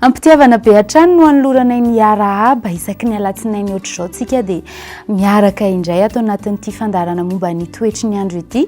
Am-pitiavana be hatrany no anoloranay ny arahaba isaky ny alatsinainy ohatr'izao tsika dia miaraka indray ato anatin'ity fandaharana momba ny toetry ny andro ity.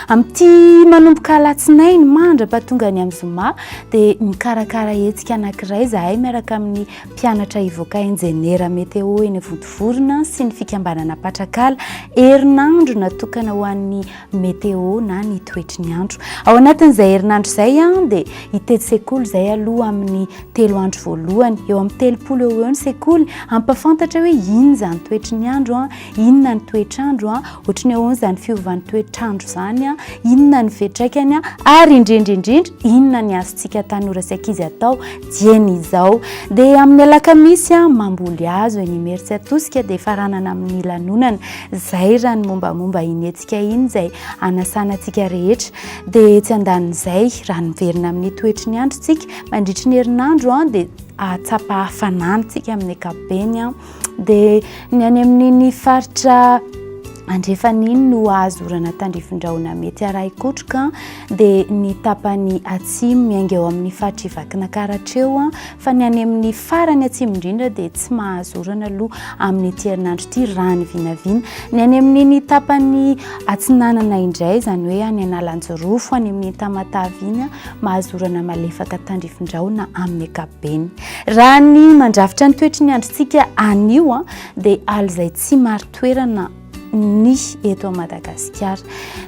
Amin'ity manomboka alatsinainy mandra-pahatonga ny amin'ny zoma dia mikarakara hetsika anankiray izahay miaraka amin'ny mpianatra hivoaka injeniera météo eny Vontovorona sy ny fikambanana Patrakala. Herinandro natokana ho an'ny météo na ny toetry ny andro. Ao anatin'izay herinandro izay dia hitety sekoly izay aloha amin'ny telo andro voalohany. Eo amin'ny 30 eo ho eo ny sekoly hampafantatra hoe inona izany toetry ny andro, inona ny toetr'andro, ohatry ny ahoana izany fiovan'ny toetr'andro izany, inona ny fiantraikany ary indrindra indrindra inona ny azontsika tanora sy ankizy atao dieny izao. Dia amin'ny alakamisy mamboly hazo eny Imerintsiatosika dia faranana amin'ny lanonana. Izay raha ny mombamomba iny hetsika iny izay hanasana antsika rehetra. Dia etsy andanin'izay, raha miverina amin'ny toetry ny andro tsika, mandritry ny herinandro dia hahatsapa hafanana tsika amin'ny ankapobeny. Dia ny any amin'iny faritra andrefana iny no azo orana tandrifin-drahona mety arahi-kotroka, dia ny tapany atsimo miainga eo amin'ny faritr'i Vakinankaratra eo, fa ny any amin'ny farany atsimo indrindra dia tsy mahazo orana aloha amin'ity herinandro ity raha ny vinavina. Ny any amin'iny tapany atsinanana indray, izany hoe any Analanjirofo, any amin'iny Tamatave iny, mahazo orana malefaka tandrifin-drahona amin'ny ankapobeny. Raha ny mandrafitra ny toetry ny androntsika anio dia alo izay tsy marin-toerana ny eto Madagasikara.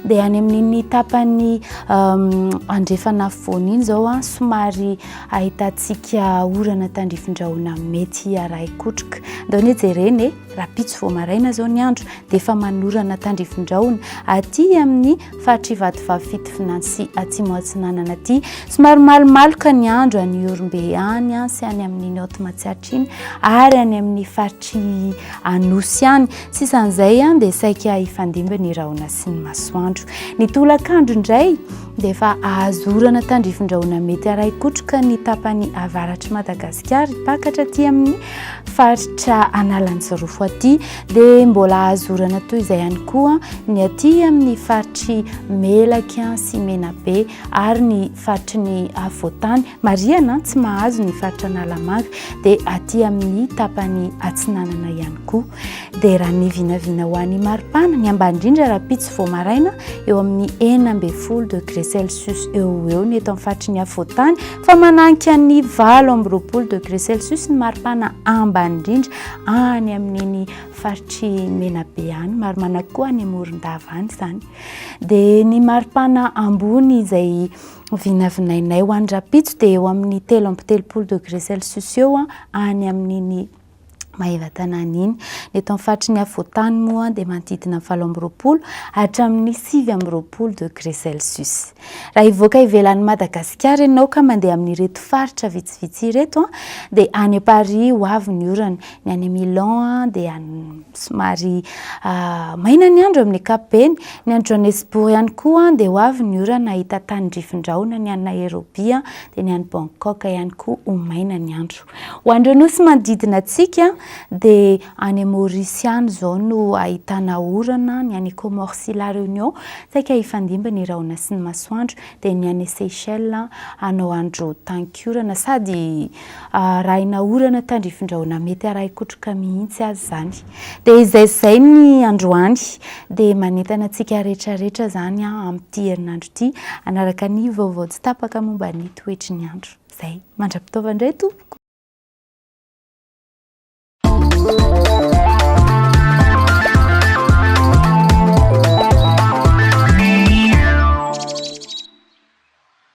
Dia any amin'iny tapany andrefana afovoany iny izao somary ahitantsika orana tandrifin-drahona mety harahi-kotroka. Ndao anie jerena e, rahampitso vao maraina izao ny andro dia efa manorana tandrifin-drahona aty amin'ny faritr'i Vatovavy Fitovinany sy Atsimo Atsinanana aty. Somary malomaloka ny andro any Ihorombe any sy any amin'iny Haute Matsiatra iny ary any amin'ny faritr'i Anosy any. Sisan'izay dia saika hifandimby ny rahona sy ny masoandro. Ny tolakandro indray dia efa azo orana tandrifin-drahona mety arahi-kotroka ny tapany avaratr'i Madagasikara hipakatra aty amin'ny faritra Analanjirofo aty. Dia mbola azo orana toy izay ihany koa ny aty amin'ny faritr'i Melaky sy Menabe ary ny faritry ny afovoantany. Marihana tsy mahazo ny faritra Analamanga dia aty amin'ny tapany atsinanana ihany koa. Dia raha ny vinavina ho an'ny maripana, ny ambany indrindra rahampitso vao maraina eo amin'ny 16 degré celsius eo ho eo ny eto amin'ny faritry ny afovoantany fa mananika ny 28 degré celsius ny maripana ambany indrindra any amin'iny faritry Menabe any, maromana koa any Morondava any izany. Dia ny maripana ambony izay vinavinainay ho an'ny rahampitso dia eo amin'ny 33 degré celsius eo any amin'iny Maevatanàna iny. Ny eto amin'ny faritry ny afovoantany moa dia manodidina ny 28 hatramin'ny 29 degré celsius. Raha hivoaka ivelan'i Madagasikara ianao ka mandeha amin'ireto faritra vitsivitsy ireto dia any Paris ho avy ny orana, ny any Milan dia somary maina ny andro amin'ny ankapobeny, ny any Johannesburg ihany koa dia ho avy ny orana, hahita tandrifin-drahona ny any Nairobi dia ny any Bangkok ihany koa ho maina ny andro. Ho an'ireo nosy manodidina antsika dia any Maorisy any izao no ahitana orana, ny any Comores sy La Réunion saika hifandimby ny rahona sy ny masoandro, dia ny any Seychelles hanao andro tankiorana sady arahina orana tandrifin-drahona mety arahin-kotroka mihitsy aza izany. Dia izay izay ny androany dia manentana antsika rehetra rehetra izany amin'ity herinandro ity hanaraka ny vaovao tsy tapaka momba ny toetry ny andro. Zay. Mandra-pitaova indray tompoko.